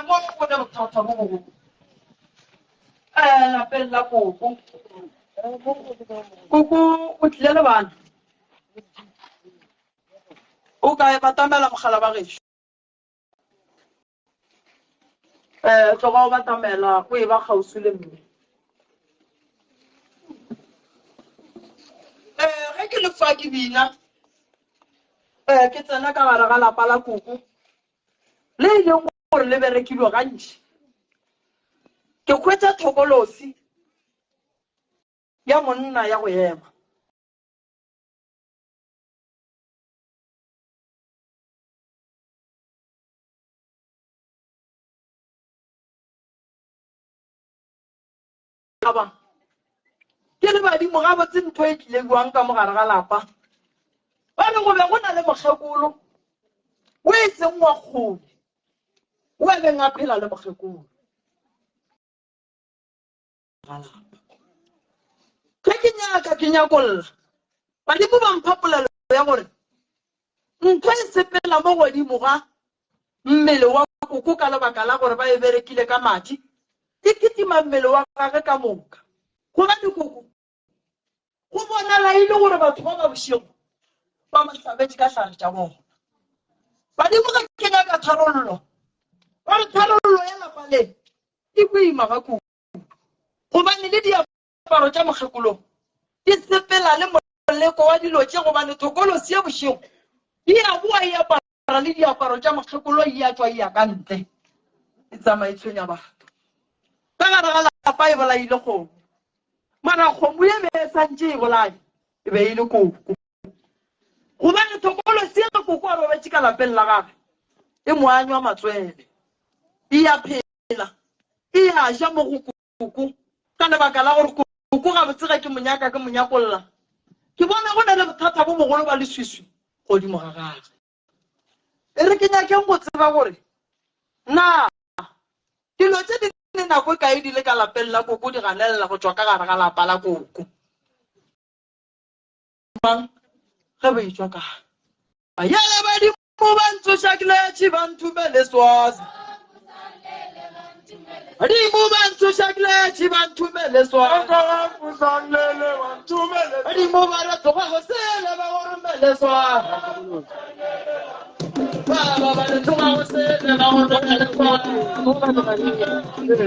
Mo go ne bothata bo bogolo um lapeng la koko. Koko o tlile le bana. O kae? Batamela mogala ba gešo. Um tloga o batamela o e ba kgauswi le mme. Um ge ke le fa ke bina, um ke tsena ka gare ga lapa la koko le e leng gore le berekilwe gantši. Ke hwetša thokolosi ya monna ya go ema. Ba ke le badimo gabotse ntho e tlile jwang ka mogare ga lapa? Ba re go be go na le mokgekolo o e seng wa kgole o a beng a phela le mokgekolo ga lapa. Ge ke nyaka ke nyakolla badimo ba mpha polelo ya gore ntho e sepela mo godimo ga mmele wa koko ka lebaka la gore ba e berekile ka madi, e kitima mmele wa gage ka moka. Gobane koko go bonala e le gore batho ba ba bošego ba mo hlabetše ka hlare tša bona. Badimo ge ke nyaka tharollo, ba re tharollo ya lapa le e boima ga kudu, gobane le diaparo tša mokgekolong di sepela le moleko wa dilo tše, gobane thokolosi ye bošego e a boa e apara le diaparo tša mokgekolo e a tšwa e ya ka ntle e tsamaya e tshwenya batho ka gare ga lapa. E bolaile kgomo, mara kgomo ye be e santše e bolaya e be e le koko, gobane thokolosi ye ge koko a robetše ka lapeng la gagwe e mo anywa matswele, e ya phela e ya ja mo go koko, ka lebaka la gore koko gabotse ge ke mo nyaka ke mo nyakolla ke bona go na le bothata bo bogolo ba leswiswi godimo ga gagwe. E re ke nyakeng go tseba gore na dilo tše di ne nako e kae di le ka lapeng la koko di ganelela go tšwa ka gare ga lapa la koko. Mang ge ba etšwa kae? Ayele badimo ba ntsoša ke letše ba nthumele Swazi. Badimo ba ntsoša ke letše ba nthumele Swazi. Badimo ba re tloga go sele ba go romele Swazi. Ba ba ba re tloga go sele ba go romele Swazi. Ba ba ba re tloga go sele ba go romele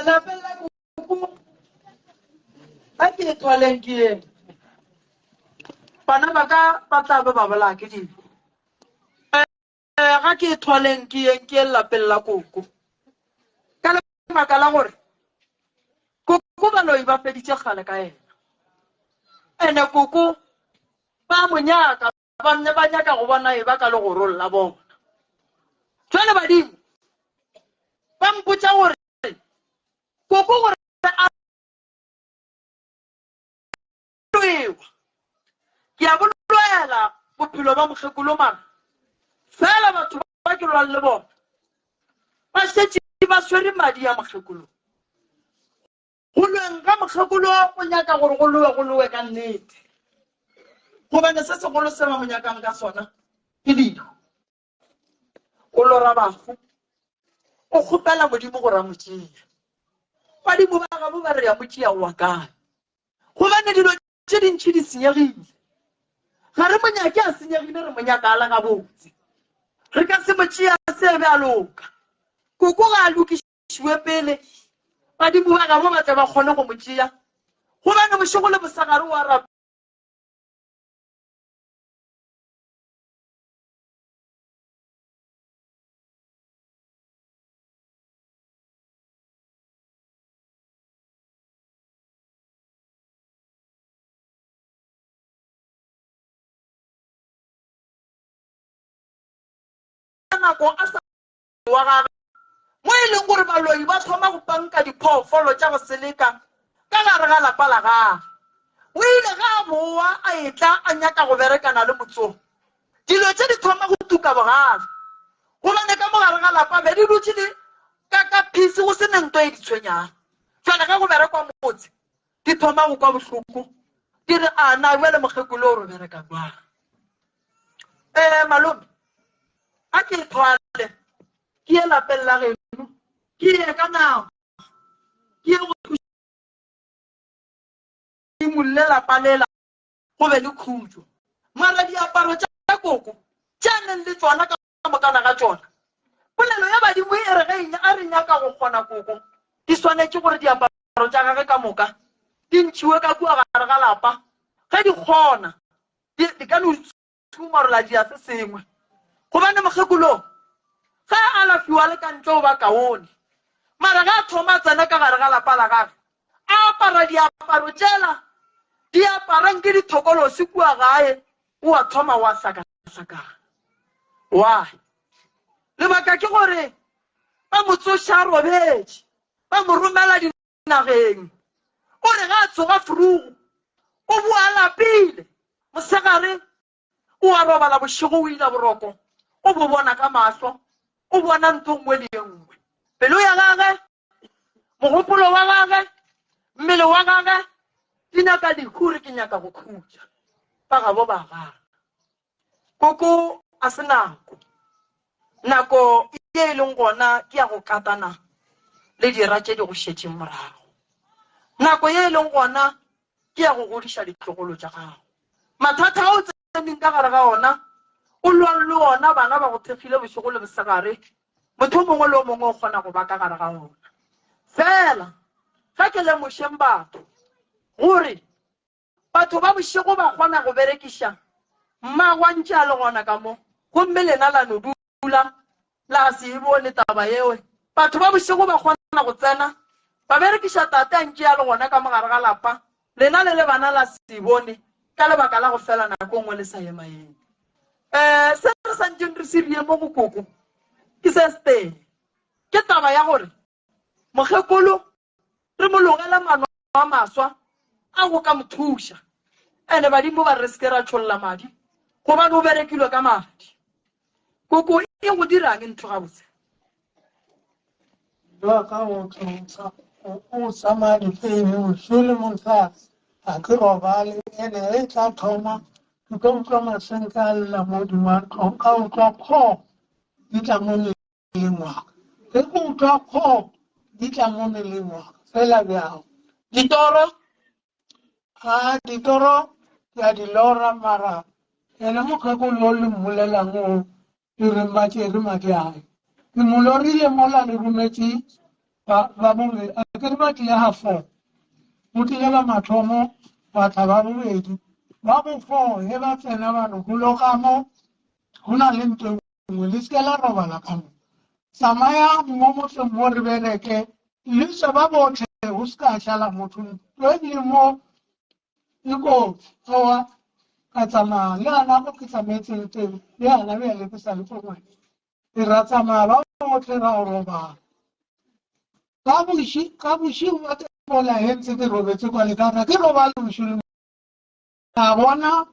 Lapeng la koko a ke thwaleng ke eng bana ba ka ba tla be ba bolaya ke dilo ga ke thwaleng ke eng ke lapeng la koko ka lebaka la gore koko baloi ba feditše kgale ka yena ene koko ba mo nyaka ba nne ba nyaka go bona e ba ka legorong la bona jwale badimo ba mpotša gore koko gore a lwewa ke a bolwela bophelo ba mokgekolo mara fela batho ba ke lwang le bona ba šetše ba swere madi a mokgekolo Go lweng ga mokgekolo o nyaka gore go lowe go lowe ka nnete. Gobane se segolo se ba mo nyakang ka sona ke lehu. O lora bahu, o kgopela Modimo gore a mo tšee. Badimo ba gabo ba re ya mo tšea wa kae? Gobane dilo tše dintši di senyegile. Ga re mo nyake a senyegile, re mo nyaka a le gabotse. Re ka se mo tšea se be a loka. Koko ga a lokiše šiwe pele badimo ba gabo ba tle ba kgone go mo tšea gobane bošego le bosegare wa rap nako a sa wa gagwe mo e e leng gore baloi ba thoma go panka diphoofolo tša go seleka ka gare ga lapa la gagwe. O ile ge a boa a etla a nyaka go berekana le motsogo. Dilo tše di thoma go tuka bogale gobane ka mo gare ga lapa be di dutše di ka ka phisi go se ne nto e di tshwenyang. Jwale ge go berekwa motse di thoma go kwa bohloko di re a na bjale mokgekolo o re bereka jwang. Eh malome a ke thwale ke ye lapeng la geno ke ye ka nako ke ye go imulle lapa lela go be le khutšo. Mara diaparo tša koko tše a neng le tšona ka mokana ga tšona, polelo ya badimo e re ge a re nyaka go kgona koko, di swanetše gore diaparo tša gage ka moka di ntšhiwe ka kua gare ga lapa. Ge di kgona, di ka no Tshuma la dia se sengwe. Gobane mokgekolo ge a alafiwa le ka ntle o ba kaone. Mara ge a thoma a tsena ka gare ga lapa la gage, a apara diaparo tšela di aparang ke dithokolosi kua gae, o a thoma wa hlakahlakana. Why? Lebaka ke gore ba mo tsoša a robetše, ba mo romela dinageng. O re ge a tsoga frugu, o boa a lapile. Mosegare o a robala, bošego o ila boroko, o bo bona ka mahlo, o bona ntho nngwe le ye nngwe. Pelo ya gage, mogopolo wa gage, mmele wa gage di nyaka lehu, re ke nyaka go khutša. Ba gabo ba gana. Koko a se nako. Nako ye e leng gona ke ya go katana le dira tše di go šetšeng morago. Nako ye e leng gona ke ya go godiša ditlogolo tša gago. Mathata a o tseneng ka gare ga ona, o lwang le ona, bana ba go thekgile bošego le bosegare, motho o mongwe le o mongwe o kgona go ba ka gare ga ona. Fela ge ke lemošeng batho gore batho ba bošego ba kgona go berekiša mmagwa ntše a le gona ka mo, gomme lena la no dula la se e bone taba yeo. Batho ba bošego ba kgona go tsena ba berekiša tate a ntše a le gona ka mo gare ga lapa, lena le le bana la se e bone ka lebaka la go fela nako nngwe le sa emaeme. Um se re santšeng re se rie mo go koko ke se setee, ke taba ya gore mokgekolo re mo logele mano a maswa a go ka mo thuša. Ene badimo ba re re se ke ra tšholla madi gobane o berekilwe ka madi. Koko e go dirang ntho gabotse? Jwa ka o tlo o tsamaya dipele bošego le motshegare ga ke robale ene ge e tla thoma ke tlo utlwa masenke a lla mo godimo ga ntlo ka utlwa kgo di tla mo mmeleng wa ka ge ke utlwa kgo di tla mo mmeleng wa ka fela bjao. Ditoro? A ditoro ke a di lora mara ene mokgekolo yo le mmolelang o le reng ba tšere madi ae ke mo lorile mola le rometše ba ba bobedi a ke re ba tlile ga four go tlile ba mathomo ba tla ba bobedi ba bo four he ba tsena ba re golo ka mo go na le nto e nngwe le seke la robala ka mo tsamayang mo motseng mo re bereke le tswe ba botlhe go se ka šala motho ntlo e le mo e kotsi aowa ka tsamaya le gana go ke tsamaetseng teng le gana bjale ke sa le ko ngwane e ra tsamaya ba botlhe ra go robala ka bošigo ba bola he ntse ke robetse kwa le kana ke robale bošigo Ka bona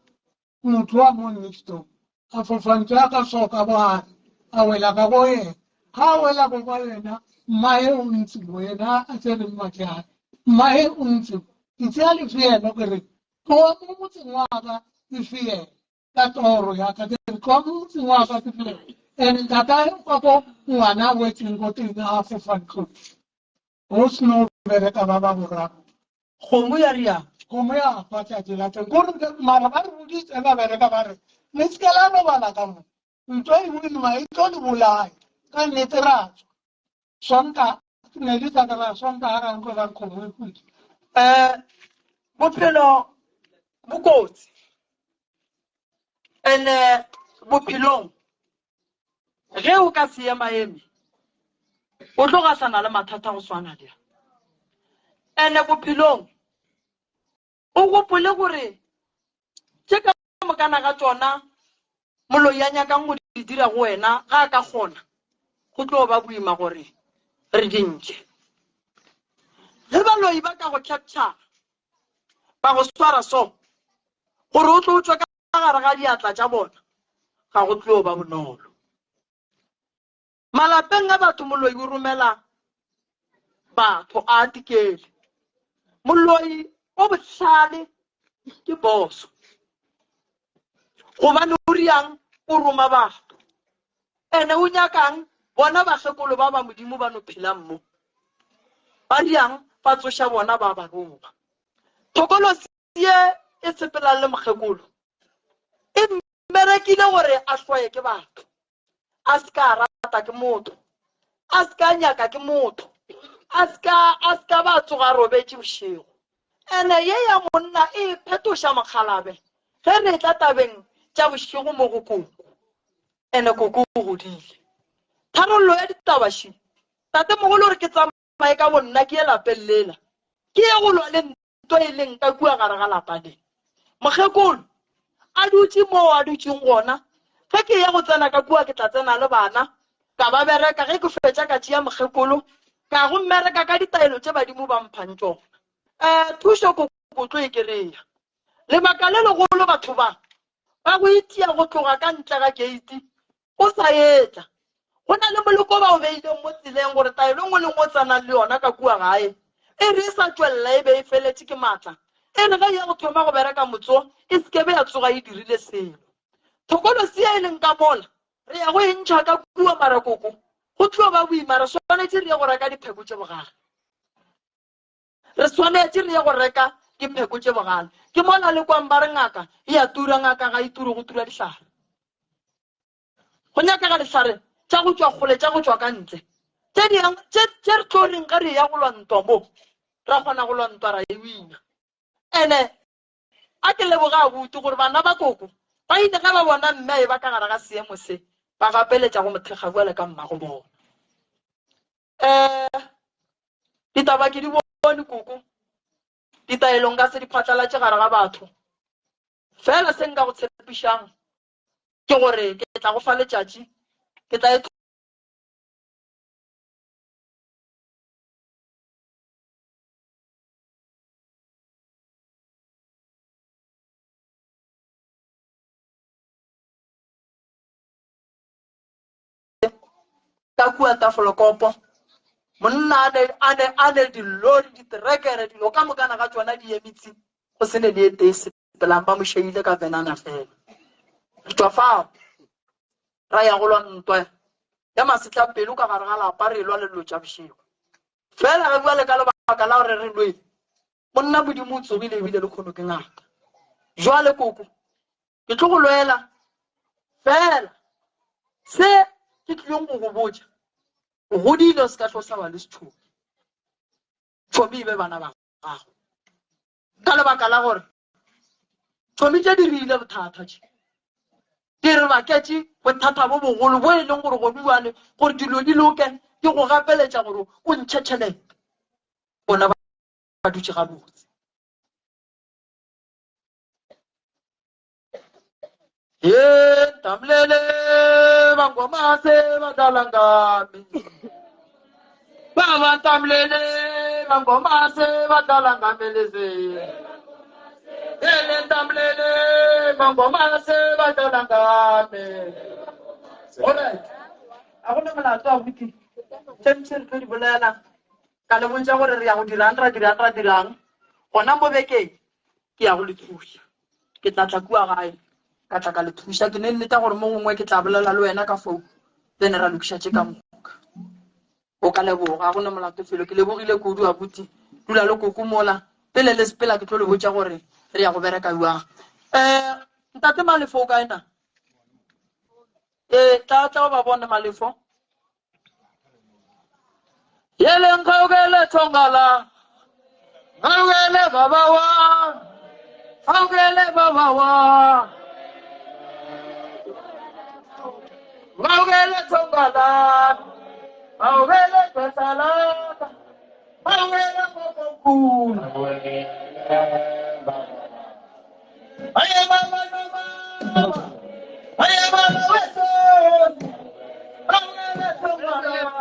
motho wa mo next door a fofa ntlo ya ka so ka bogare a wela ka go yena ga a wela ko kwa yena mmae o ntse mo yena a tsereng madi a mmae o ntse ke tsea lefeelo ke re tloa mo motseng wa ka ke feela ka toro ya ka ke re tloa mo motseng wa ka ke feela and ntatae kwa ko ngwana a wetseng ko teng a fofa ntlong go seno bereka ba ba boraro Kgomo ya riang. Kgomo ya hwa tšatši la teng. Kore mara ba re boditse ba bereka ba re le se ke la robala ka mo. Ntho e boima e tlo le bolaya. Ka nnete ra tswa. Sonta ne di sa ra sonta ha ra utlwa ba re kgomo e hwile. Eh bophelo bo kotsi. Ene bophelong ge o ka se emaeme o tlo gahlana le mathata go swana le a. Ene bophelong o gopole gore tše ka mokana ga tšona moloi a nyakang go di dira go wena ga a ka kgona go tlo ba boima gore Re di ntšhe. Ge baloi ba ka go capture ba go swara so gore o tlo tšwa ka gare ga diatla tša bona ga go tlo ba bonolo. Malapeng a batho moloi o romela batho a atikele. Moloi o bohlale ke boso. Gobane o riang o roma batho. Ene o nyakang bona bakgekolo ba ba Modimo ba no phelang mo. Ba riang ba tsoša bona ba ba roma. Thokolosi ye e sepelang le mokgekolo e mmerekile gore a hloye ke batho. A se ka a rata ke motho. A se ka a nyaka ke motho. A se ka a se ka ba a tsoga a robetše bošego. Ene ye ya monna e phetoša mokgalabe ge re etla tabeng tša bošego mo go koko. Ene koko o godile. Tharollo ya ditaba še, Tatemogolo o re ke tsamaye ka bonna ke ye lapeng lela, ke ye go lwa le ntwa e leng ka kua gare ga lapa le. Mokgekolo a dutše moo a dutšeng gona, ge ke ya go tsena ka kua ke tla tsena le bana, ka ba bereka, ge ke fetša ka tšea mokgekolo ka go mmereka ka ditaelo tše badimo ba mphang tšona. Um thušo koko tlo e kereya. Lebaka le legolo batho ba ba go itia go tloga ka ntle ga keiti o sa etla. Go na le moleko ba o beileng mo tseleng gore taelo nngwe le nngwe o tsenang le yona ka kua gae e re e sa tšwelela e be e feletše ke maatla, e re ge e ya go thoma go bereka motso e se ke be ya tsoga e dirile selo. Thokolosi ye e leng ka mola re ya go e ntšha ka kua mara koko go tlo ba boima, re swanetše re ye go reka dipheko tše bogale. Re swanetše re ye go reka dipheko tše bogale. Ke mola le kwang ba re ngaka e a tura, ngaka ga e ture, go tura dihlare. Go nyakega dihlare tša go tšwa kgole, tša go tšwa ka ntle, tše di yang, tše, tše re tlo reng ge re ya go lwa ntwa mo, ra kgona go lwa ntwa ra e wina. Ene a ke leboge abuti gore bana ba koko ba ile ge ba bona mme a e ba ka gare ga seemo se, ba gapeletša go mo thekga bjale ka mmago bona. Um ditaba ke di bone koko, ditaelo nka se di phatlalatše gare ga batho. Fela se nka go tshepišang ke gore ke tla go fa letšatši, ke tla e ka kua Tafolokopo, monna a ne a ne a ne dilori, diterekere, dilo ka mokana ga tšona di emitse go se ne le e tee sepelang, ba mo šeile ka venana fela. Re tšwa fao ra ya go lwa ntwa ya masetlapelo ka gare ga lapa, re lwa le dilo tša bošego. Fela ge bjale ka lebaka la gore re lwele, monna Modimo o tsogile ebile le kgono ke ngaka. Jwale koko, Ke tlo go lwela fela se ke tlileng go go botša. O godile o se ka tlo sa ba le setšhomi. Tšhomi e be bana ba gago. Ka lebaka la gore tšhomi tše di rile bothata tše. Di re baketše bothata bo bogolo bo e leng gore gone bjale gore dilo di loke di go gapeletša gore o ntšhe tšhelete. Bona ba dutše gabotse. Ye tamlele bangomase badlala ngami. Baba tamlele bangomase badlala ngami lezi. Yele tamlele bangomase badlala ngami. Alright. A gona molato abuti. Tše ntši re tlo di bolela. Ka le botša gore re ya go dirang, ra dirang, ra dirang. Gona mo bekeng ke ya go le thuša. Ke tla tla kua gae, ka tla ka le thuša. Ke ne nneta gore mo gongwe ke tla bolela le wena ka phone, then ra lokiša tše ka moka. O ka leboga, ga go na molato felo. Ke lebogile kudu abuti. Dula le koko mola. Pele le sepela ke tlo le botša gore re ya go bereka bjang. Um ntate Malefo o kae na? Ee, tla tla o ba bone Malefo. Yele nkaukele thongala, nkaukele baba wa, nkaukele baba wa. Nkaukele thongala, nkaukele thongala, nkaukele gogonkulu. Aye mama no mama, aye mama weso, nkaukele thongala.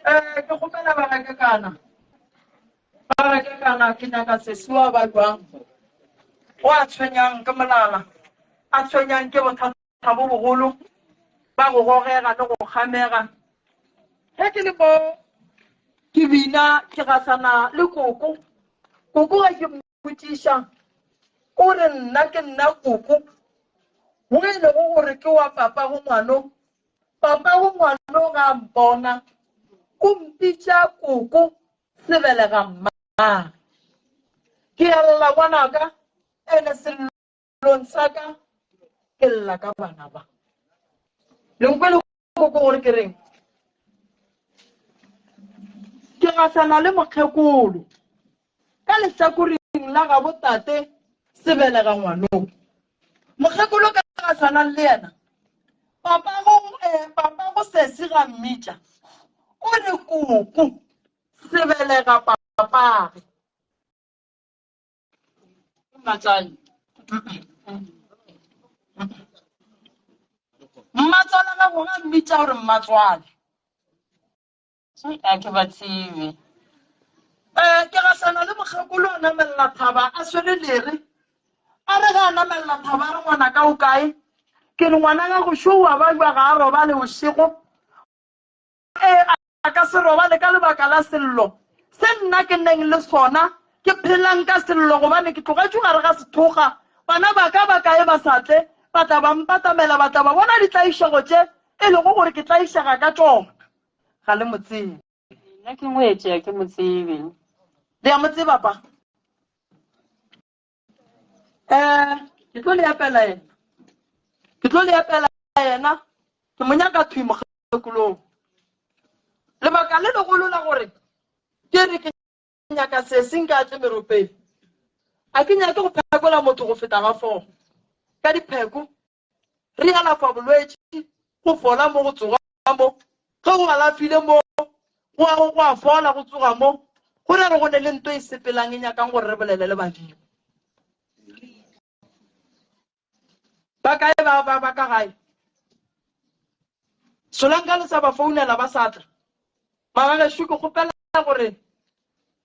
Eh, ke kgopela ba rakekana ba rakekana ke nyaka sesi wa ba jwang o a tshwenyang ke molala a tshwenyang ke bothata bo bogolo ba go gogega le go kgamega ge ke le mo ke bina ke gasana le koko koko ga ke mmotšiša o re nna ke nna koko go e lego gore ke wa papa go ngwano papa go ngwano ga a mpona o mpitša koko sebelega mmage ke a lla ngwanaka ene sellong sa ka ke lla ka bana ba le nkwele koko gore ke reng ke gahlana le mokgekolo ka lehlakoreng la gabo tate sebelega ngwanong mokgekolo ka gahlanang le yena papago eh, papago sesi ga mmitša o re koko sebelega papage mmatswale mmatswala gago ga mmitša gore mmatswale A ke ba tsebe. Um ke gahlana le mokgekolo a namelela thaba a swere lere a re ga a namelela thaba a re ngwana ka o kae ke re ngwana gago šo wa ba jwa ga a robale bošego ee a ka se robale ka lebaka la sello se nna ke neng le sona ke phelang ka sello gobane ke tlogetšwe gare ga sethoga bana ba ka ba kae ba sa tle ba tla ba mpatamela ba tla ba bona ditlaišego tše e lego gore ke tlaišega ka tšona ga le mo tsebe Nna ke ngwetši a ke mo tsebe. Le a mo tseba pa? Eh, ke tlo le epela yena. Ke tlo le epela yena. Ke mo nyaka thwi mokgekolong. Lebaka le legolo la gore ke re ke nyaka sesi nka tle meropeng. A ke nyake go phekola motho go feta ga foo. Ka dipheko re alafa bolwetši go fola mo go tsoga mo ge o alafile mo go a go a fola go tsoga mo go ra re go ne le nto e sepelang e nyakang gore re bolele le badimo ba kae ba ba ba ka gae solanka le sa ba founela ba sa tla magagešo ke kgopela gore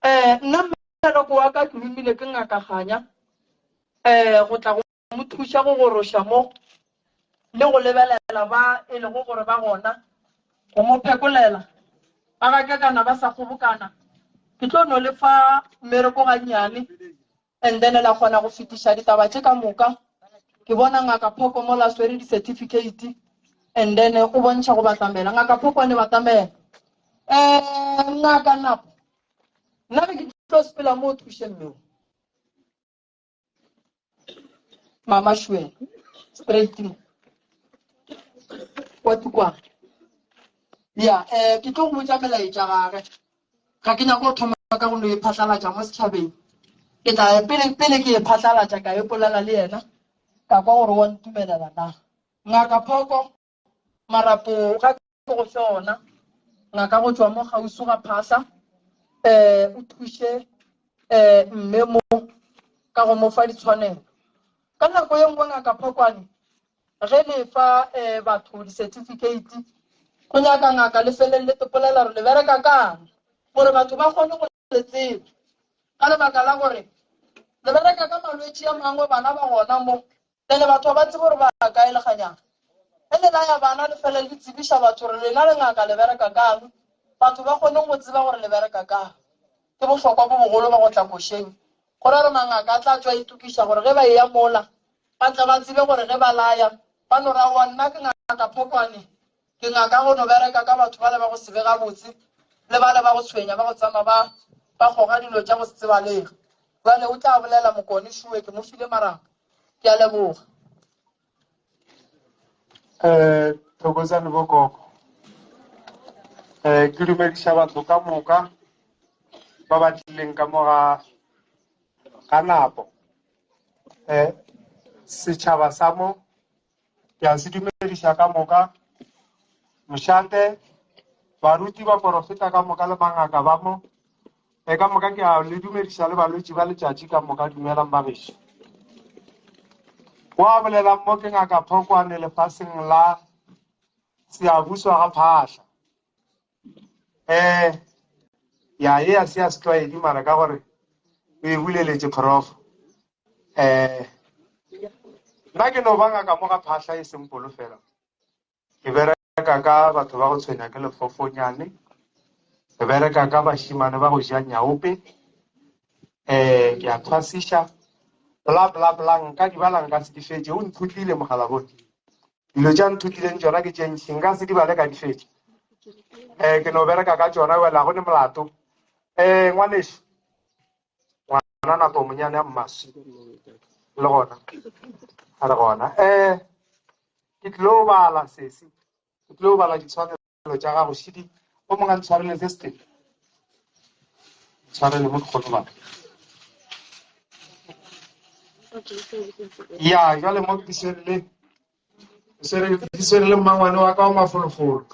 um nna mmereko wa ka ke romile ke ngaka kganya um go tla go mo thuša go goroša mo le go lebelela ba e lego gore ba gona go mo phekolela ba gakekana ba sa kgobokana ke tlo no le fa mmereko gannyane and then la kgona go fetiša ditaba tše ka moka ke bona ngaka phoko mo la swere di-certificate and then o bontšha go batamela ngaka phoko ne batamela um ngaka napo nna ge ke tlo sepela mo o thuše mmeo Mama Shwe, straight mo. Wa tukwana. Ya, eh ke tlo go botša melaetša gage. Ga ke nyako go thoma ka go no e phatlalatša mo setšhabeng. Ke tla pele pele ke e phatlalatša ka e polela le yena ka kwa gore wa ntumelela na. Ngaka Phoko marapo ga ke go fe ona ngaka go tšwa mo kgauswi ga phahla um o thuše um mme mo ka go mo fa ditshwanelo ka nako ye nngwe ngaka phokwane ge le fa um batho di-certificate go nyaka ngaka le feleng le topolela gore le bereka kang gore batho ba kgone go le tseba ka lebaka la gore le bereka ka malwetši a mangwe bana ba gona mo Pele batho ba tsebe gore ba kae leganyana. Ge le laya bana le fele le tsebiša batho gore lena le ngaka le bereka kang, batho ba kgone go tseba gore le bereka kang. Ke bohlokwa bo bogolo ba go tla košeng. Go ra re mangaka a tla tšwa itokiša gore ge ba eya mola ba tle ba tsebe gore ge ba laya ba no ra wa nna ke ngaka Phokwane Ke ngaka go no bereka ka batho bale ba go se be gabotse le bale ba go tshwenya ba go tsama ba ba goga dilo tša go se tsebalege. Bjale o tla bolela Mokone Šuwe ke mo file marapo. Ke a leboga. Eh, Thokozani bogogo. Eh, ke dumediša batho ka moka ba ba tlileng ka mo ga ga napo. Eh, setšhaba sa mo ke a se dumediša ka moka. Mošate, baruti, baporofeta ka moka le mangaka ba mo. E ka moka ke a le dumediša le balwetši ba letšatši ka moka dumelang ba gešo. Wa bolelang mo ke ngaka Phokwane lefaseng la Seabuswa ga Phahla. Eh ya ye ya se ya setlwaedi mara ka gore o e buleletše prof. Eh nna ke no ba ngaka mo ga Phahla e seng polo fela. Ke bereka ka batho ba go tshwenya ke lefofonyane. Ke bereka ka bašimane ba go ja nyaope. Um ke a thwasiša. Bla bla bla nka di bala nka se di fetše. O nthutlile mogalabone. Dilo tša nthutlileng tšona ke tše ntši nka se di bale ka di fetša. Um ke no bereka ka tšona wela go ne molato. Um ngwanešu ngwana nako monyane ya mmaswi le gona a re gona um ke tlilo bala sesi ke tlilo bala ditshwanelo tša gago šidi o mongwe a ntshwarele se setee tshwarele mo ke kgone bala ya jale mo ke swere le ke swere le mmangwane wa ka wa mafolofolo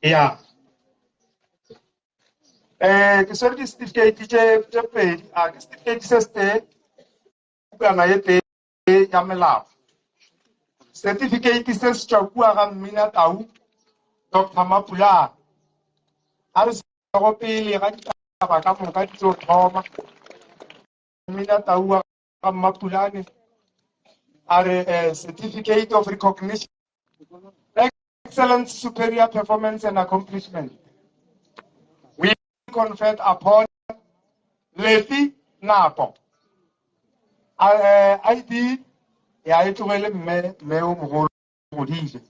ya um ke swere di-certificate tše pedi a ke certificate se setee pukana ye tee ya melao certificate se se tšwa kua ga mmina tau dr mapulana a re sego pele ga ditaba ka moka di tlo thoma mmina tau wa ga mmapulane a re eh, certificate of recognition excellence superior performance and accomplishment we conferred upon Lefi Nako eh, ID ya e tlogele mme mme o mogolo godile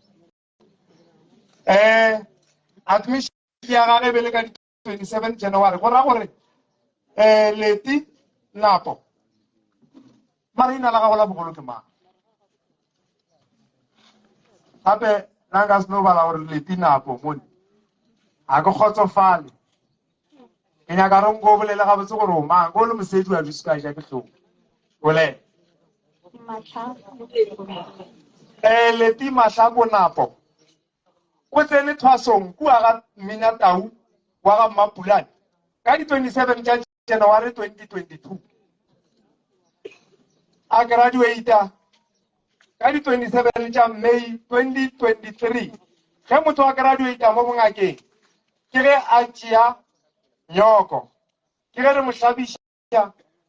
eh admission ya gage be le ka 27 January go ra gore eh Leti Nako mara ina la gago la bogolo ke mang gape nna nka se no bala gore Leti Nako mone ga ke kgotsofale ke nyaka re nko o bolele gabotse gore o mang ko le mosedi wa dusu ka ja ke tlhogo bolela um leti mahlako napo o tsene thwasong kua ga mmina tau wa ga mmapulane ka di-27 tša january 2022 a graduata ka di-27 tša may 2023 ge motho a graduata mo bongakeng ke ge a tšea nyoko ke ge re mo hlabiša a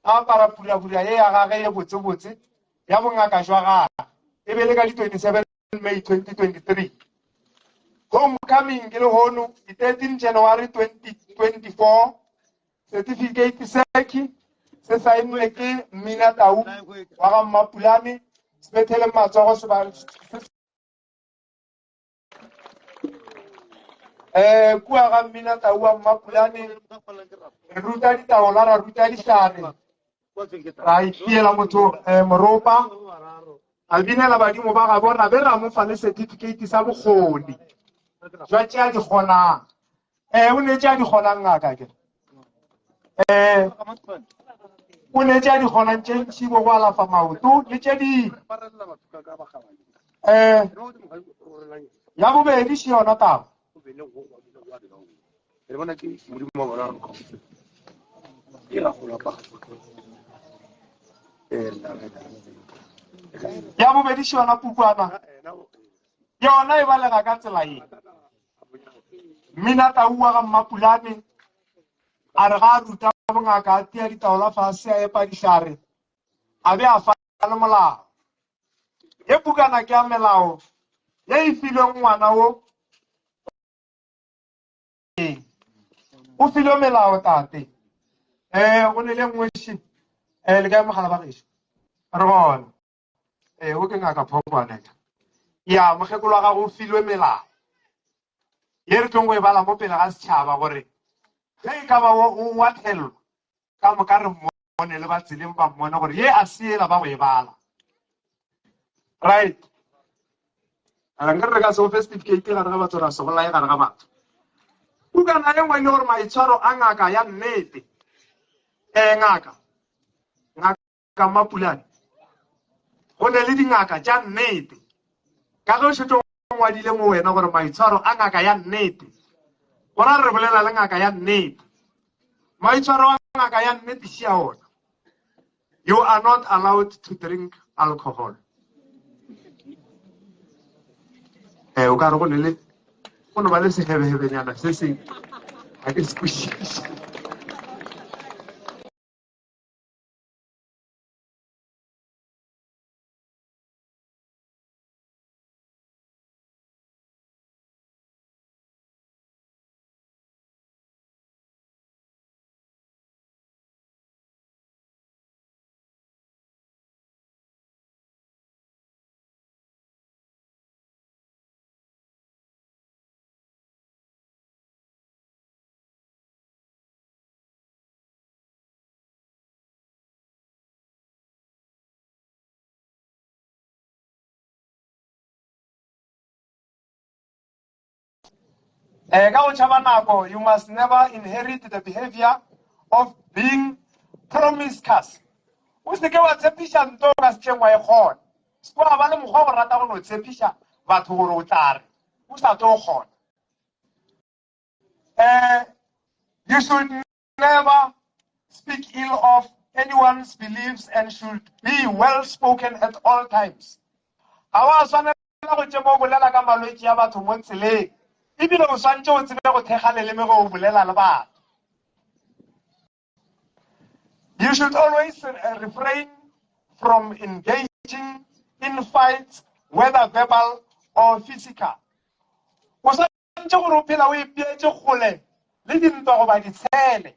apara purapura ye ya gage ye botsebotse ya bongaka jwa gage e be le ka di-27 May 2023 homecoming ke lehono di-13 January 2024 certificate seki se saennwe ke Mmina Tau wa ga Mmapulane se bethele matsogo se eh kua ga mmina tau wa mmapulane re ruta ditaola ra ruta dihlare ra itiela motho eh, moropa a binela badimo ba gabo ra be ra mo fa le certificate sa bokgoni jwa tše a di kgonang eh o ne tše a di kgonang ngaka ke eh o ne tše a di kgonang tše ntši bo go alafa maoto le tše dingwe eh ya bobedi še yona taba ya bobedi še yona pukwana yona e balega ka tsela ye Mmina Tau wa ga Mmapulane a re ga a ruta bongaka a tia ditaola fase a epa dihlare a be a fa le molao. Ye pukana ke ya melao ye e filweng ngwana wo o filwe melao tate um go ne le nngwe še um le kae mogala ba gešo re gona ee o ke ngaka phokwane ya mokgekolo wa gago o filwe melao ye re tlong go e bala mo pele ga setšhaba gore ge e ka ba o wa thelelwa ka moka re mmone le ba tseleng ba mmone gore ye a seela ba go e bala right. A nkere re ka se o fe certificate gare ga batho ra se bolaye gare ga batho. Pukana e nngwe e le gore maitshwaro a ngaka ya nnete. Eh ngaka. Ngaka Mapulane. Go ne le dingaka tša nnete. Ka ge o šetše o ngwadile mo wena gore maitshwaro a ngaka ya nnete. Go ra re bolela le ngaka ya nnete. Maitshwaro a ngaka ya nnete šia ona. You are not allowed to drink alcohol. Eh, o ka re go ne le go no ba le sehebehebenyana se se ga ke se kwešiše. Eh, ka go tšhaba nako, you must never inherit the behavior of being promiscuous. O se ke wa tshepiša nto o ka se tleng wa e kgona. Se ke wa ba le mokgwa go rata go no tshepiša batho gore o tla re o sa tlo kgona. Eh, you should never speak ill of anyone's beliefs and should be well spoken at all times. Ga wa swanela go tšema o bolela ka malwetši a batho mo tseleng, ebile o swantše o tsebe go thekga leleme ge o bolela le batho. You should always eh, refrain from engaging in fights, whether verbal or physical. O swantše gore o phela o ipeetše kgole le dintwa goba ditshele.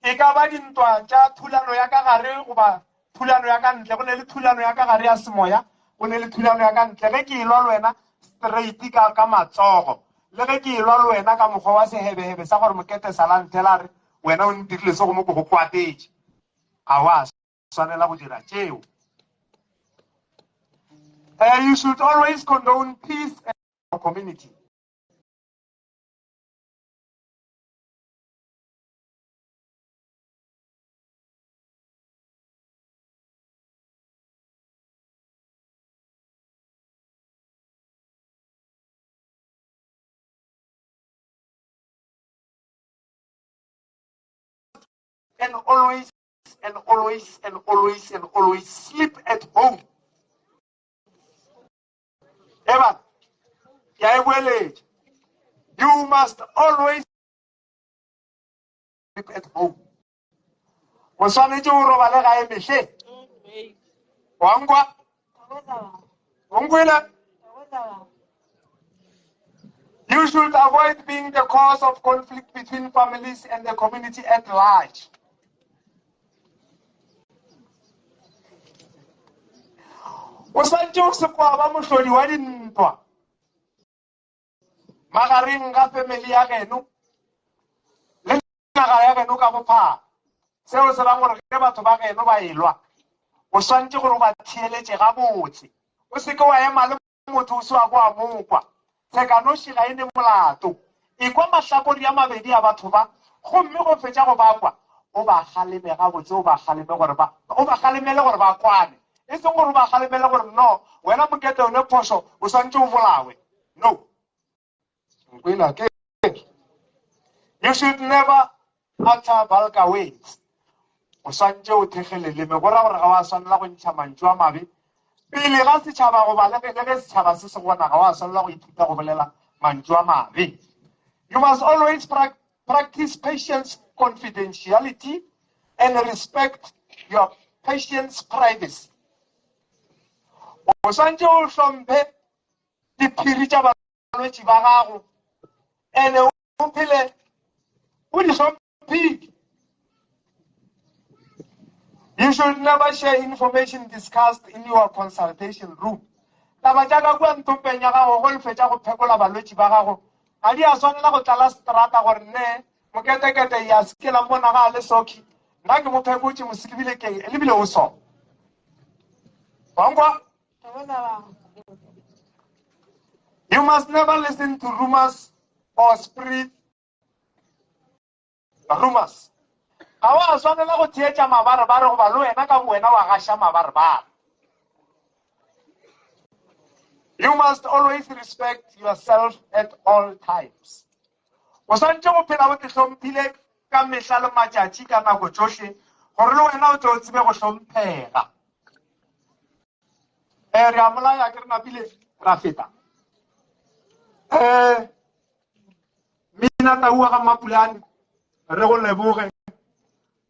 E ka ba dintwa tša thulano ya ka gare goba thulano ya ka ntle. Go ne le thulano ya ka gare ya semoya, go ne le thulano ya ka ntle. Ge ke elwa le wena straight ka, ka matsogo, le ge ke elwa le wena ka mokgwa wa sehebehebe sa gore mokete sala nthela re wena o ntirile se go mo ke go kwatetše. Ga wa swanela go dira tšeo. Uh, you should always condone peace and community. And always and always and always and always sleep at home. Eba, ke a e boeletša. You must always sleep at home. O swanetše o robale gae mehleng. Wa nkwa? O nkwele? You should avoid being the cause of conflict between families and the community at large. O santše o se kwa ba mohlodi wa dintwa magareng ga family ya geno le naga ya geno ka bophara. Seo se ra gore ge batho ba geno ba elwa, o swantše gore o ba theeletše gabotse. O se ke wa ema le motho o se wa ko wa mo kwa. Tshekanoši ga e ne molato. Ekwa mahlakori a mabedi a batho ba, gomme go fetša go ba kwa, o ba kgaleme gabotse, o ba kgaleme gore ba, o ba kgalemele gore ba kwane. E seng gore o ba kgalemele gore, no, wena Mokete o ne phošo, o swantše o bolawe. No. Nkwela ke. You should never utter vulgar words. O swantše o thekge leleme, go ra gore ga wa swanela go ntšha mantšu a mabe pele ga setšhaba goba le ge setšhaba se se gona, ga wa swanela go ithuta go bolela mantšu a mabe. You must always pra practice patience, confidentiality and respect your patient's privacy. O swantše o hlomphe diphiri tša balwetši ba gago ene o phele o di hlomphile. You should never share information discussed in your consultation room. Taba tša ka kua ntompeng ya gago go lefetša go phekola balwetši ba gago ga di a swanela go tlala seterata gore nne moketekete ya se ke la mmona ga a le soki nna ke mo phekotše moselebile ke lebile o so. Wankwa? You must never listen to rumors or spread rumors. Ga wa swanela go theetša mabarebare goba le wena ka bowena wa gaša mabarebare. You must always respect yourself at all times. O swantše go phela o hlomphile ka mehla le matšatši ka nako tšohle gore le wena o tle o tsebe go hlomphega. Eh, re a molaya ke re napile ra feta. Eh, mina tau wa ga Mapulane re go leboge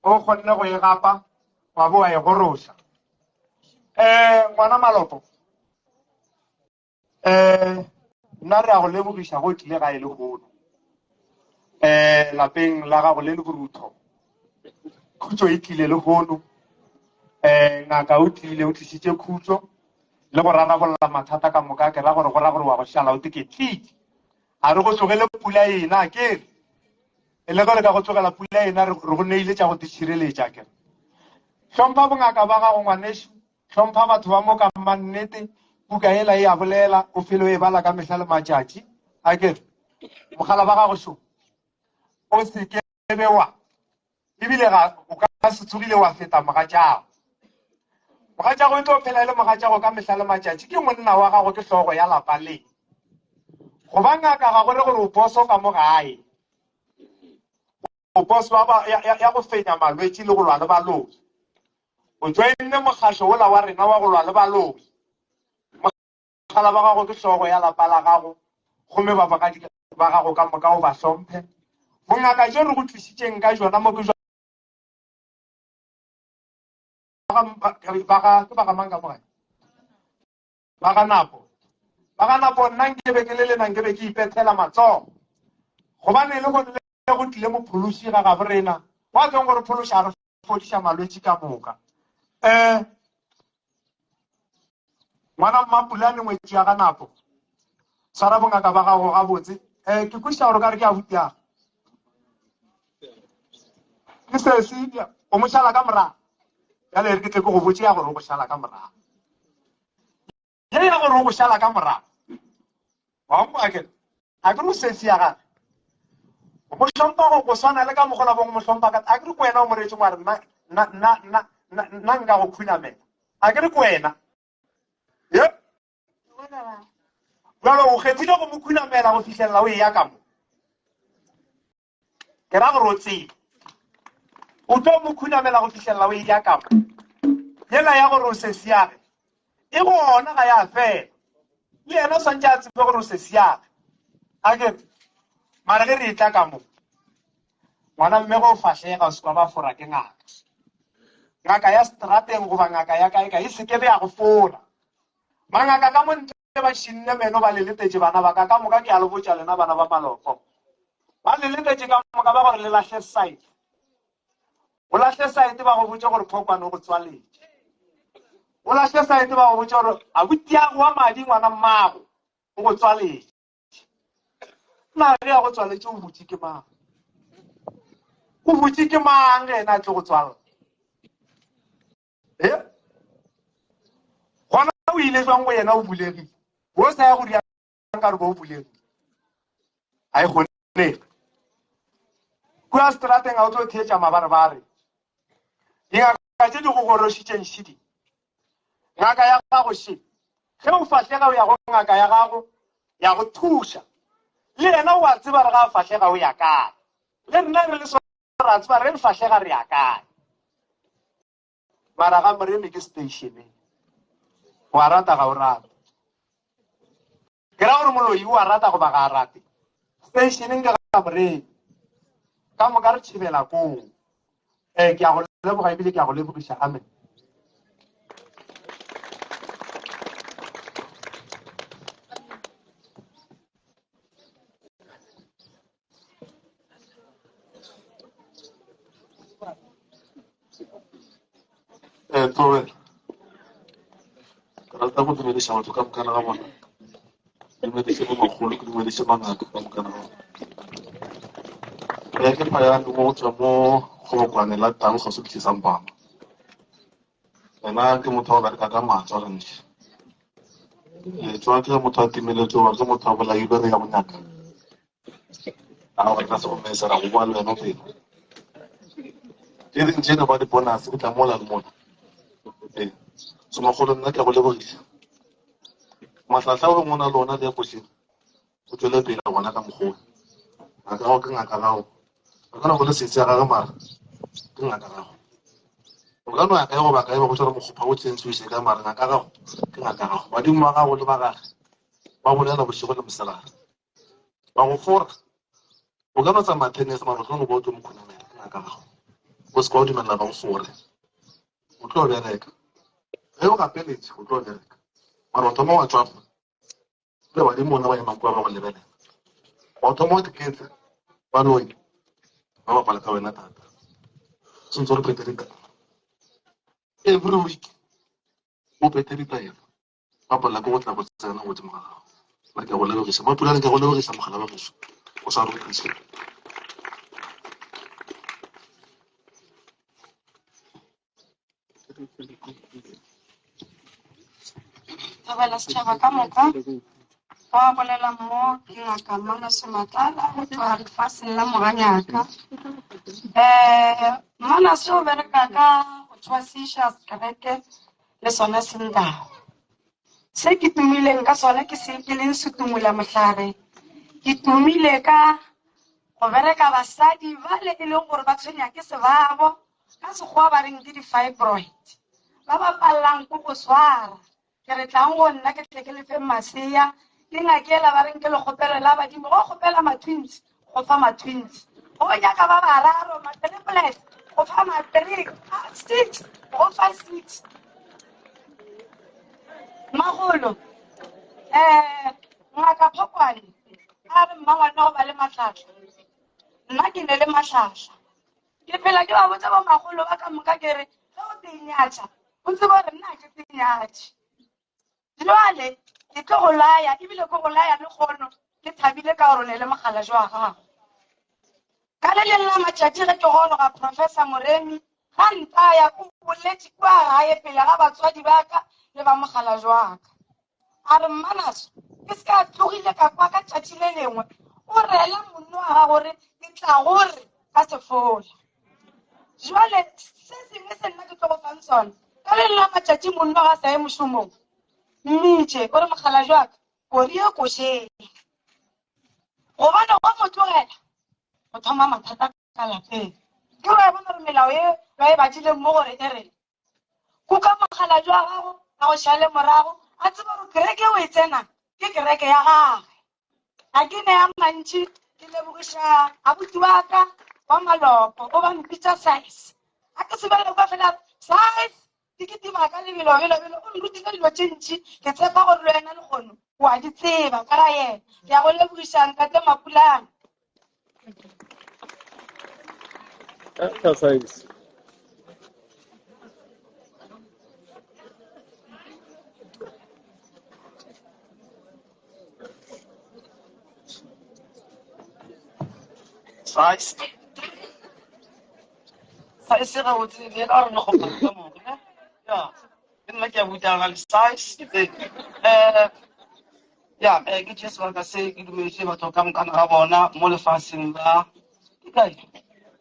o kgonne go e gapa wa bo wa e goroša. Eh, ngwana Malopo eh nna re a go lebogiša go tlile ga e le gono eh lapeng la gago le le borutho khutšo e tlile le gono eh ngaka o tlile o tlišitše khutšo le go rarabolla mathata ka moka ke ra gore go ra gore wa go šala o teketlile a re go tlogele pula ena ke re e le gore ka go tlogela pula ena re go neile tša go titšhireletša ke re hlompha bongaka ba gago ngwanešu Hlompha batho ba mo ka mannete, buka yela e a bolela, o fele o e bala ka mehla le matšatši. A ke re, mogala ba gago šo, o se ke be wa, ebile ga o ka se tsogile wa feta mogatšago. Mogatšago e tlo phela e le mogatšago ka mehla le matšatši, ke monna wa gago, ke hlogo ya lapa le. Go ba ngaka ga go re gore o boso ka mo gae. O boso ya go fenya malwetši le go lwa le baloi. O joinne mokgahlo wola wa rena wa go lwa le baloi. Mogala ba gago ke hlogo ya lapa la gago, gomme babogadi ba gago ka moka o ba hlomphe. Bongaka bjo re go tlišitšeng ka bjona mo ke bja ba ga, ke ba ga mang ka mo gae? Ba ga Napo. Ba ga Napo, nna nke be ke le lena nke be ke ipethela matsogo. Gobane le go le go tlile mophološi ga gabo rena, wa tlong go re phološa a re fodiša malwetši ka moka. Um ngwana Mmapulane ngwetši ya ga Napo, tshwara bongaka ba gago gabotse. Um ke kwešiša gore o ka re ke abuti ya ke sesi o mo šala ka morago. Bjale re ke tle ke go botše ya gore o go šala ka morago. Ye ya gore o go šala ka morago. Wa nkwa ke a ke re o sesi ya gage. O mo hlompha go go swana le ka mokgwa bong mo hlompha ka a ke re ke wena o mo reetše wa re nna nna nna nna nna nka go khunamela. A ke re ke wena. Ye. Jalo o kgethile go mo khunamela go fihlelela o eya ka mo. Ke ra gore o tsebe. O tlo mo khunamela go fihlelela o eya ka mo. Yela ya gore o sesiage e gona ga ya fela. Le yena o swantše a tsebe gore o sesiage. A ke mara ge re etla ka mo ngwana mme go fahlega o se kwa ba fora ke ngaka. Ngaka ya strateng goba ngaka ya kae kae e se ke be ya go fora. Mangaka ka mo ntle ba šinne meno ba le letetše bana ba ka ka moka ke a le botša lena bana ba Malopo. Ba le letetše ka moka ba gore le lahle site. O lahle site ba go botše gore phokwane o go tswaletše. O lahle site ba go botše gore abutiago wa madi ngwana mmago o go tswaletše. Na ge a go tswaletše o butše ke mang? O butše ke mang ge ena a tlo go tswalla? E? Gona o ile jwang go yena o bulegile? O sa ya go riang ka re bo o bulegile. A e kgonege. Kua strateng ga o tlo theetša mabarebare. Dingaka tše di go gorošitšeng šidi. Ngaka ya gago še. Ge o fahlega o ya go ngaka ya gago ya go thuša. Le yena o a tseba re ga a fahlega o ya kae. Le rena re le so ra tseba re fahlega re ya kae. Mara ga moremi ke stationeng. O a rata ga o rate. Ke ra gore moloi o a rata goba ga a rate. Stationeng ke ga moremi. Ka moka re tšhebela koo. Eh, ke a go leboga ebile ke a go lebogiša. Amen. Eh, Thobela. Ke rata go dumediša batho ka mokana ga bona. Ke dumediše bo makgolo, ke dumediše mangaka ka mokana ga bona. Eh, ke Phayane mo go tswa mo Kgobokwane la Tau kgauswi le Tsisampama. Ena ke motho wa go bereka ka matswa gantši. Letšwa ke ge motho a timeletše goba ke motho a bolailwe re ya go nyaka. A gore ka se go mesa ra go boa le wena pele. Tše ding tše no ba di-bonus di tla mola le mola. Ee. So makgolo nna ke a go lebogiša. Mahlahla o beng o na le ona le ya košeng o tšwele pele gona ka mokgwa. Ngaka gago ke ngaka gago. O ka no go le sesi ya gage mara ke ngaka gago. O ka no ya kae goba kae ba botša gore mokgopha o tšentse o iše kae mara ngaka gago ke ngaka gago. Badimo ba gago le ba gage ba bolela bošego le mosegare. Ba go fora. O ka no tsamaya 10 years mara o tlo no ba o tlo mo khunamela ke ngaka gago. O se ka wa dumelela ba go fore. O tlo bereka. Ge o gapeletše o tlo bereka. Mara o thoma wa tšwafa. Le badimo bona ba ema kua ba go lebelela. Wa thoma wa diketla baloi ba bapala ka wena thata. Sentse gore phethe ditaelo. Every week o phethe ditaelo. Ba palela ke go tla go tsena godimo ga gago. Nna ke a go lebogiša. Mapulane ke a go lebogiša mogala wa gešo. O sa rokiše. Thobela setšhaba ka moka ba bolela mo ke ngaka Mmanase Matlala go tšwa lefaseng la Moganyaka. Um Mmanase o bereka ka go thwasiša sekereke le sona sendao. Se ke tumileng ka sona ke se ke leng setumula mohlare. Ke tumile ka go bereka basadi bale e leng gore ba tshwenya ke sebabo Ka Sekgowa ba reng ke di-fibroid. Ba ba pallang ko go swara. Ke re tlang go nna ke tle ke le fe masea. Ke ngakela ba reng ke lekgopelo la badimo. Go kgopela ma-twins, go fa ma-twins. Go nyaka ba bararo, ma-triplets, go fa ma-three, six, go fa six. Magolo, um ngaka Phokwane a re mmangwane go ba le mahlahla. Nna ke ne le mahlahla. Ke phela ke ba botša bomagolo ba ka moka ke re ge o tenyatša o tsebe gore nna ke tenyatše. Jwale ke tlo go laya ebile ke go laya le kgono ke thabile ka gore o ne le mogala jwa gago. Ka le leng la matšatši ge ke goroga Professor Moremi ga ntaya o boletše kua gae pele ga batswadi ba ka le ba mogala jwa ka. A re, Mmanaso, ke se ka tlogile ka kwa ka tšatši le lengwe o rela monno wa gago gore ke tla go re ka sefola. Jwale se sengwe se nna ke tlo go fang sona, ka le la matšatši monno ga sa ye mošomong, mmitše o re mokgalabje wa ka, kori e košeng. Gobane go mo tlogela go thoma mathata ka lapeng. Ke wa bona gore melao e ba e badileng mo gore e re Kuka mokgalabje wa gago a go šale morago, a tsebe gore kereke o e tsenang ke kereke ya gage. Ga ke ne a mantši, ke lebogiša abuti wa ka wa malopo, o ba mpitša Size. A ke sebele kwa fela Size, ke kitima ka lebelo belo belo, o nrutile dilo tše ntši, ke tshepa gore le wena lehono o a di tseba ka ga yena. Ke a go lebogiša ntate Mapulana. Exercise. Size. Size gabotse le ka gore le kgopana ka moka ne? Ya. Le nna ke a butana le size. Eh Ya, eh, ke tšee sebaka se ke dumediše batho ka mokana ga bona mo lefaseng la ke kae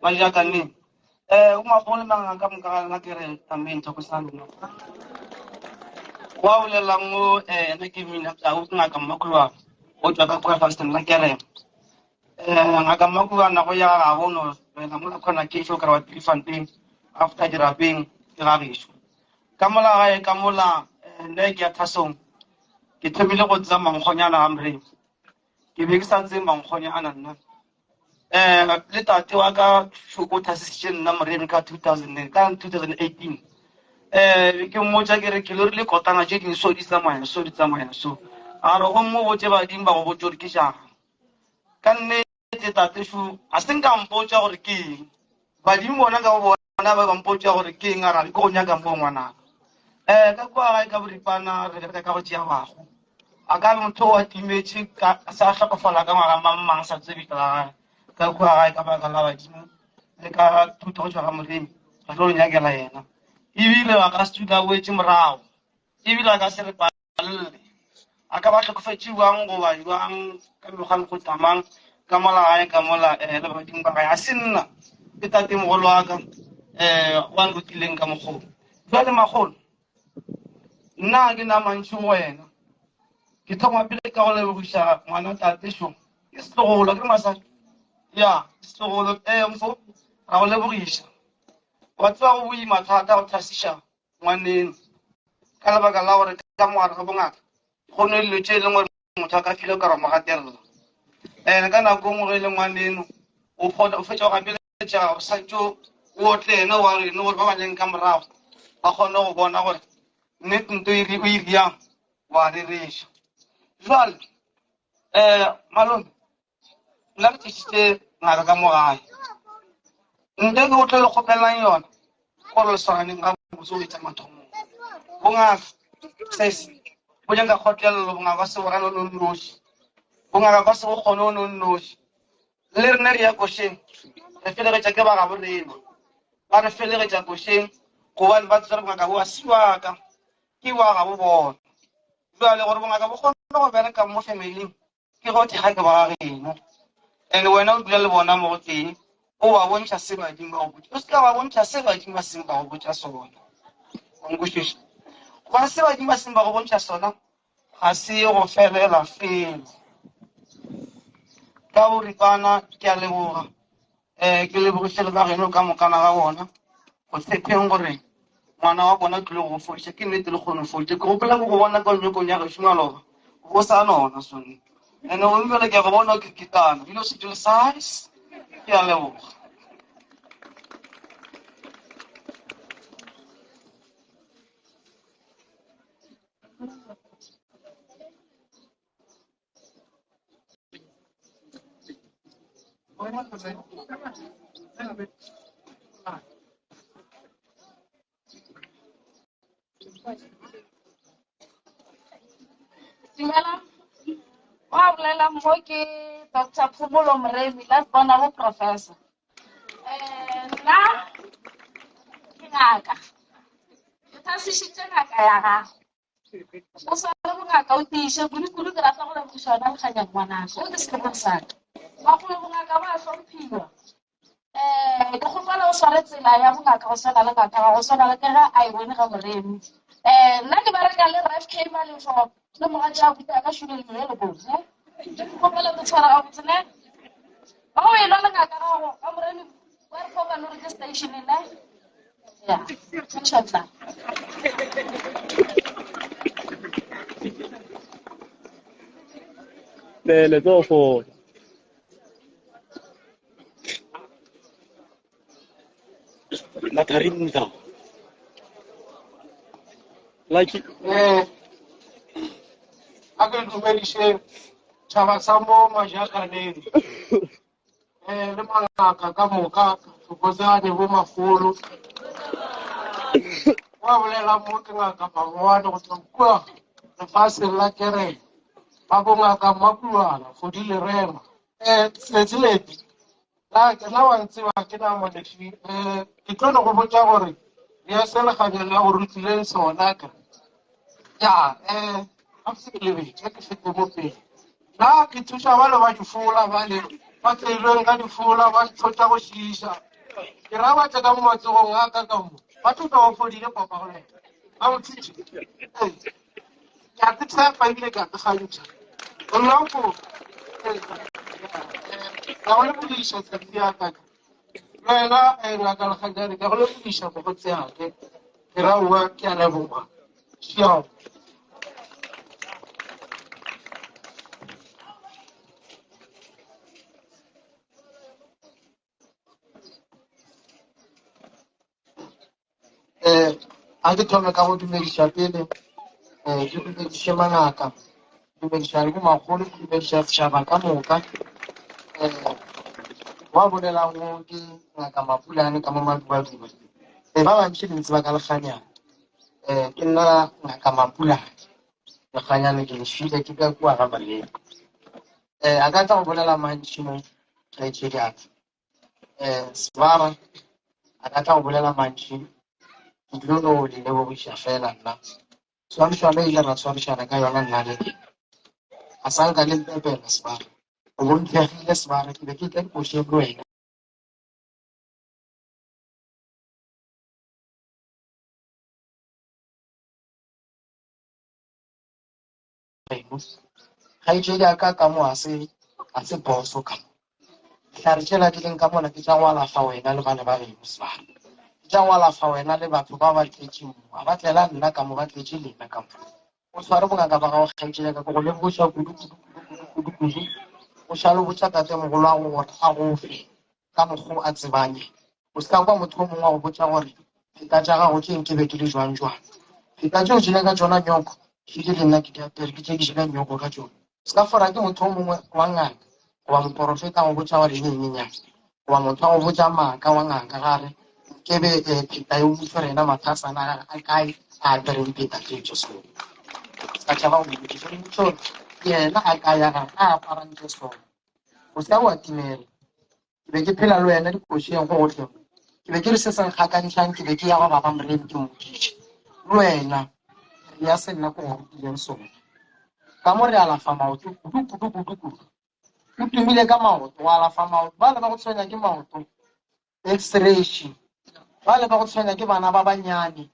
Majakaneng. Eh, o magolo manganga ka moka ga lena ke re amen thoko sa lona. Wa bolelang mo eh nna ke mina tau ke ngaka Mmakulwana o tšwa ka kwa lefatsheng la Kerema. Eh, ngaka Mmakulwana go ya gabo no wena mola khona ke tšo kra wa Pilfontein after dirapeng ke ga gešo. Ka mola gae ka mola eh, nne ke ya thasong Ke thomile go tseba mankgonyana a Mremi. Ke be ke sa tsebe mankgonyana nna. Um le tate wa ka o thasisitše nna Moremi ka 2000 ka 2018. Um ke mmotša ke re ke lorile kotana tše ding so di tsamaya so di tsamaya so. A re go mmo botše badimo ba go botše gore ke jang. Ka nnete Nnete tate šo a se nka mpotša gore ke eng. Badimo bona ka bona ba ba mpotša gore ke eng a ra ke go nyaka mo ngwanaka. Eh ka kwa gae ka boripana re bereka ka go tšea bago. A ka be motho o a timetše ka sa hlokofala ka ngwaga mang mang sa tsebe la gae. Ka kwa gae ka baka la badimo le ka thuto go tšwa ga Moremi re tlo nyakela yena. Ebile a ka se dula a boetše morago. Ebile a ka se re lle. A ka ba hlokofetše bjang goba bjang ka mekgwa mekgotla mang ka mola gae ka mola um le badimo ba gae. A se nna, ke tatemogolo wa ka um wa nrutileng ka mokgwa wo. Bjale makgolo, nna ga ke na mantši go wena. Ke thoma pele ka go lebogiša ngwana tate šo. Ke setlogolo, ke masadi. Ya, ke setlogolo. Ee, mfo, ra go lebogiša. Wa tseba go boima thata go thasiša ngwaneno ka lebaka la gore ka mogare ga bongaka go ne dilo tše e leng gore motho a ka file ka mo gatelela. And ka nako nngwe ge e le ngwaneno o kgona o fetša go gapeletšega gore santse o otle ene wa geno gore ba ba leng ka morago ba kgone go bona gore nnete nto e o e riang wa rereša. Jwale um malome nna ke tlišitše ngaka ka mo gae nte ke o tlo le kgopelang yona gore le swaraneng ga botse o etsa mathomong bongaka sese bo nyaka kgotlelelo bongaka ba se borano no nnoši bongaka ba se bo kgone o no nnoši le rene re ya košeng re felegetša ke ba gabo rena ba re felegetša košeng gobane ba tsere bongaka bo a siwaka ke wa gabo bona jale gore bongaka bo kgone go bereka mo familing ke go thekga ke ba ga geno and wena o dula le bona mo go tee o ba bontšha se badimo ba go botša o se ka ba bontšha se badimo ba seng ba go botša sona o nkwešiša gobane se badimo ba seng ba go bontšha sona ga se go felela felo ka boripana ke a leboga um ke lebogiše le ba geno ka mokana ga bona go tshepeng gore ngwana wa bona tlile go fodiša ke nnete le kgone go fodiša ke gopola go bona ka nyokong ya gešo maloba go sa nona sone and o bjale ke a go bona o kikitana dilo se dilo size ke a leboga. Dumela. Wa bolela mo ke Dr. Phomolo Moremi, last born bo professor. Eh, nna ke ngaka. Ke thasišitše ngaka ya gago. O sware bongaka o tiiše kudu-kudu ke rata go lebogiša wena Lekganyane ngwanaka o ke setlogolo sa ka. Bagolo bongaka bo a hlomphiwa. Um ke kgopela o sware tsela ya bongaka go swana le ngaka ga go swana le ka ge a e bone ga Moremi. Um nna ke bereka le Ref K Malefo le mogatša buta ka šule le le ne. Ke kgopela o tshwara gabotse ne. Ba o elwa le ngaka gago ga Moremi wa re fokane gore ke station ne. Ja, tšhotla. Le tlo fola. Natharinda. Like Eh, a ke dumediše tšhaba sa mo majakaneng um le mangaka ka moka thokozane bo magolo wa bolela mo ke ngaka maboane go tswa kua lefaseng la kereke ba bongaka mmakuana godi lerema um setseledi na ke na wa ntseba ke na molefi um ke tlo no go botša gore ya seleganyana go rutileng sona ka ya um a se ke lebetše ke fete mo pele na ke thuša bale ba difola bale ba tseilweng ka difola ba ntho tša go šiiša ke ra ba tle ka mo matsogong a ka ka mo ba tlo tla ba fodile papa go lena a mo thuše ke a te tshepa ebile ke a te gantšha nna ko ka go lebogiša tsatsi ya ka le wena ngaka Lekganyane ka go lebogiša mokgotsi yake ke ra oa ke a leboga šiao. Eh, a ke thome ka go dumediša pele um ke dumediše mangaka dumediša le bomakgolo ke dumediša setšhaba ka moka um wa bolelang o ke ngaka Mapulane ka mo Madubaduba um ba bantši le ntseba ka Lekganyane um ke nna ngaka Mapulane Lekganyane ke lešile ke ka kua ga Malema um a ka tla go bolela mantši mo kgaetšedi aka um Sebara a ka tla go bolela mantši ke tlo no le lebogiša fela nna tshwarišano e ile ra tshwarišana ka yona nna le. A sa nka le mpepela sebare. O bo nthekgile sebare, ke be ke tla dikošeng le wena. Kgaetšedi ya ka ka mo ga se ga se boso ka mo. Dihlare tšela di leng ka mola ke tša go alafa wena le bana ba geno sebare. Ke tša go alafa wena le batho ba ba tletše mo. Ga ba tlela nna ka mo ba tletše lena ka mo. O tshware bongaka ba gago kgaetšedi ya ka ke go lebogiša kudu kudu kudu kudu kudu kudu. O šale o botša tatemogolo wa go gore a go fe ka mokgo a tsebang yena. O se ka kwa motho o mongwe a go botša gore pheta tša gago tše nke be di le jwang jwang. Pheta tše o jeleng ka tšona nyoko, šidi le nna ke di apere, ke tše ke jeleng nyoko ka tšona. O se ka fora ke motho o mongwe wa ngaka goba moporofeta a go botša gore eng eng nyana, goba motho a go botša maaka wa ngaka ga re nke be eh, pheta e utswe rena mathasana a gage a kae a apereng pheta tše tše sona. O se ka tšhaba go mo botšiša, o mmotše gore yena a kae ya gage a aparang tše sona. O se ka wa timela. Ke be ke phela le wena dikošeng go gohle mo. Ke be ke re se se nkgakantšhang ke be ke ya go baba Moremi ke mmotšiše. Le wena re ya se nna ke go rutileng sona. Ka mo re alafa maoto kudu kudu kudu kudu. O tumile ka maoto, o alafa maoto. Bale ba go tshwenya ke maoto. X-ray-ši. Bale ba go tshwenya ke bana ba banyane.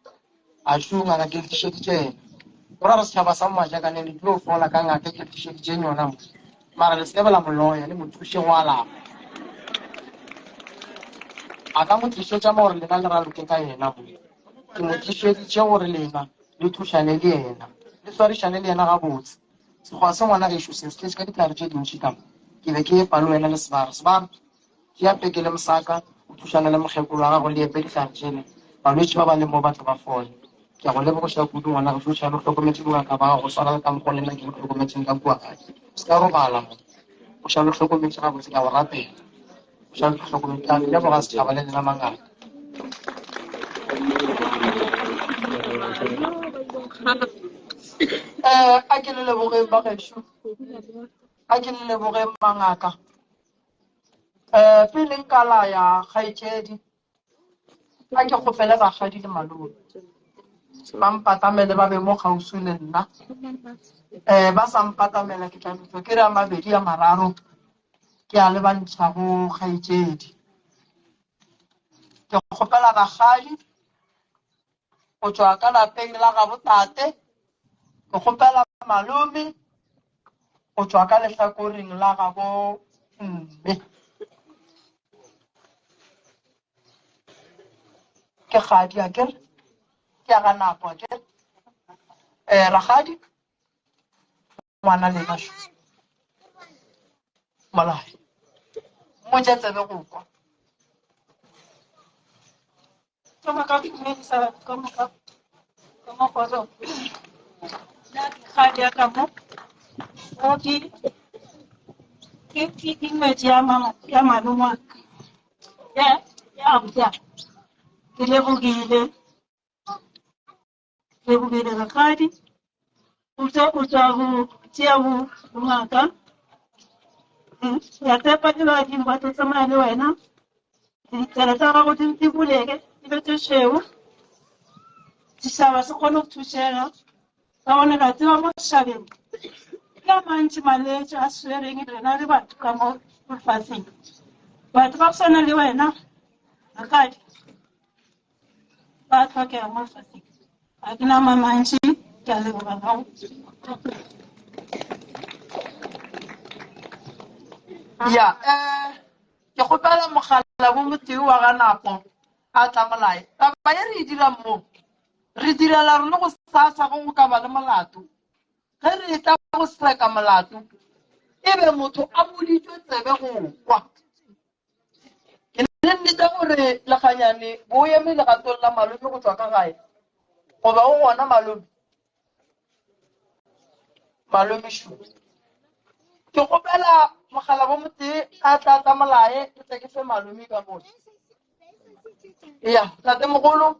A šo ngaka ke le tlišeditše yena. Go ra re setšhaba sa Mmajakaneng le tlilo fola ka ngaka ke le tlišeditšeng yona mo. Mara le se ke la mo loya, le mo thuše go alafa. A ka mo tlišetša mo gore lena le raloke ka yena mo. Ke mo tlišeditše gore lena le thušane le yena, le swarišane le yena gabotse. Sekgowa se ngwana gešo se se tletše ka dihlare tše dintši ka mo. Ke be ke epa le wena le Sebare. Sebare, Tšea peke le mosaka, o thušane le mokgekolo wa gago le epe dihlare tšela, balwetši ba ba leng mo ba tle ba fole. Ke a go lebogiša kudu ngwana gešo, o šale o hlokometše bongaka ba gago go swana le ka mokgwa o le nna ke bo hlokometšeng ka kua gae. O se ka robala mo, o šale o hlokometše gabotse, ke a go rapela. O šale o hlokometše. Ke a le leboga setšhaba le lena mangaka. Eh, a ke le lebogeng bagešo, a ke le lebogeng mangaka. Um pele nka laya kgaetšedi, a ke kgopele rakgadi le malome ba mpatamele ba be mo kgauswi le nna. Um ba sa mpatamela ke tla bitšwa ke re a mabedi a mararo ke a lebantšha go kgaetšedi. Ke kgopela rakgadi go tšwa ka lapeng la gabo tate, ke kgopela malome go tšwa ka lehlakoreng la gabo mme. Ke kgadi akere, ke ya ga nako akere. Um rakgadi, ngwana lena šo molai mmotša tsebe go kwa. Thoma ka go dumedisa batho ka moka ka mo kgorong. Nna ke kgadi ya ka mo. O ke ke ke ke ngwetši ya mama ya malome wa ka. Ya ya abuti ya ka. Ke lebogile lebogile rakgadi. O tswa o tswa go tšea bo bongaka. Ke a tshepa ke badimo ba tlo tsamaya le wena. Ditsela tsa gago di di bulege di be tše tšhweu. Setšhaba se kgone go thušega. Ka gona re a tseba mo setšhabeng ke a mantši malwetši a swereng rena le batho ka mo lefaseng. Batho ba go swana le wena rakgadi ba tlhokega mo lefaseng. Ga ke na mamantši, ke a leboga gago. Ya, eh, ke kgopela mogala bo motee wa ga Napo a tla molae. Taba ye re e dirang mo, re direla rone go sasa go go ka ba le molato. Ge re etla go seka molato, e be motho a boditšwe tsebe go kwa. Ke ne nnete gore Lekganyane bo eme legatong la malome go tšwa ka gae. Goba o gona malome? Malome šo. Ke kgopela mogala bo motee a tla tla molae ke tle ke fe malome ka mone. Ya, tatemogolo.